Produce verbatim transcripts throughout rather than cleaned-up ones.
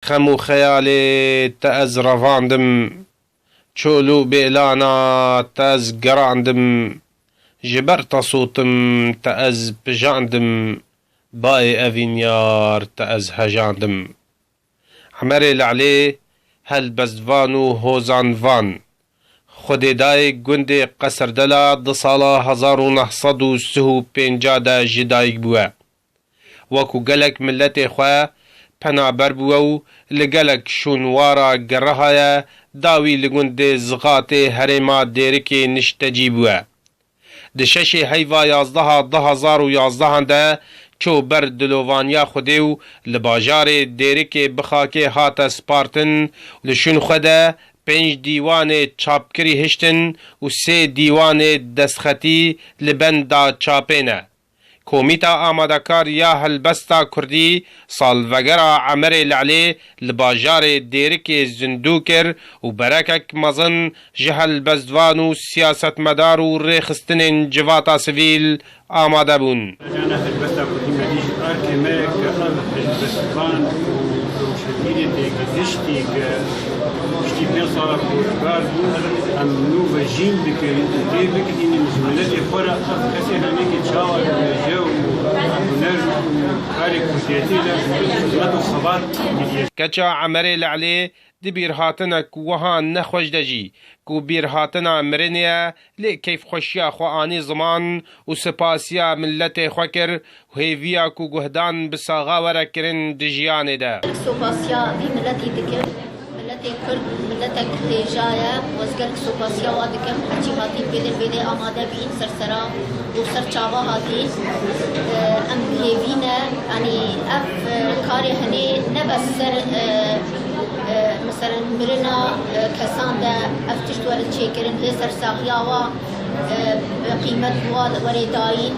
qem û xeyalê te ez revandim. Çol û bêlana te ez gerandim. Ji ber te sotim te ez pijandim. Bayê evîn yar te ez hejandim. Emerê Le'lê, helbestvan û hozanvan. Xwedêdayê gundê Qeserdela di sala hezar û neh sed û sih û pênc de ji dayik bûye. Wekû gelek miletê xwe penaber bûye û li gelek şûnwara gerihaye, dawî li gundê Zixatê herêma Dêrikê niştecî bûye. Di şeşê heyva yazdeha du hazar û yazdehan de çû ber dilovaniya Xwedê û li bajarê Dêrikê bi xakê hate spartin. Li şûn xwe de pênc dîwanê çapkirî hiştin û sê dîwanê destxetî li benda çapê ne. Komîta Amadekar ya Helbesta Kurdî salvegera Emerê Le'lê li bajarê Dêrikê zindû kir û berekek mezin ji helbestvan û siyasetmedar û rêxistinên civata sivîl amade bûn. Cana helbesta Kurdî me dî ji arkê me ke ev helbestvan û rewşenbîrê têgihiştî ke piştî pênc sala ku ji kar bû, em nû vejîn bikin û tê bigihînin ji miletê xwe re ev kesê hemêkê çawa dibêje û huner û karê kurdiyetê de xizmet û xebat kiriye. Keça Emerê Le'lê di bîrhatinek wiha nexweş de jî, ku bîrhatina mirinê ye, lê keyfxweşiya xwe anî ziman û sipasiya miletê xwe kir û hêviya ku guhdan bi saxa were kirin di jiyanê de. Sopasiya vî miletî dikim. Miletê Kurd miletek hêja ye û ez gelek sopasiya wan dikim. Her çî hatî vêdê vêdê amade bîn ser sera û ser çava hatî. Em hêvî ne, yanî ev karê hinê ne bes ser, e, e, mesela mirina, e, kesan de ev tişt werin çêkirin, hê ser saxiya wa, e, qîmet wa were dayîn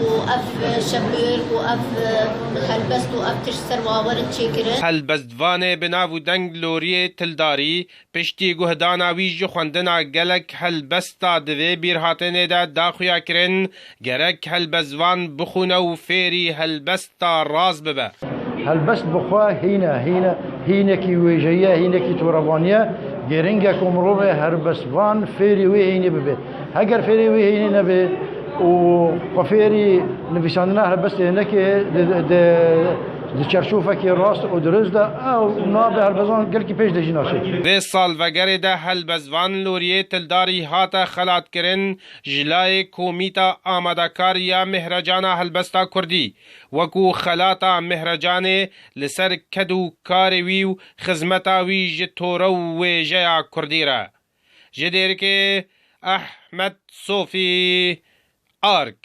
û ev, e, şepêr û ev, e, helbest û ev tişt ser wa werin çêkirin. Helbestvanê bi nav û deng Loriyê Tildarî piştî guhdana wî ji xwendina gelek helbesta di vê bîrhatinê de daxuya kirin, gerek helbestvan bixwîne û fêrî helbesta rast bibe. Helbest bi xwe hîn e, hîn e, hînekî wêjeyî ye, hînekî torevanî ye. Girîng e ku mirovê helbestvan fêrî wê hînî bibe. Heger fêrî wê hînî nebe û xwe fêrî nivîsandina helbestê neke, di, di, di çerçofekî rast û dirust de, ew nabe helbestvan gelkî pêş de jî naçe. Vê salvegerê de helbestvan Loriyê Tildarî hate xelatkirin ji layê Komîta Amadekar ya Mihrecana Helbesta Kurdî. Wekû xelata Mihrecanê li ser ked û karê wî û xizmeta wî ji tore û wêjeya Kurdî re. Ji Dêrikê Ehmed Sofî, Ark.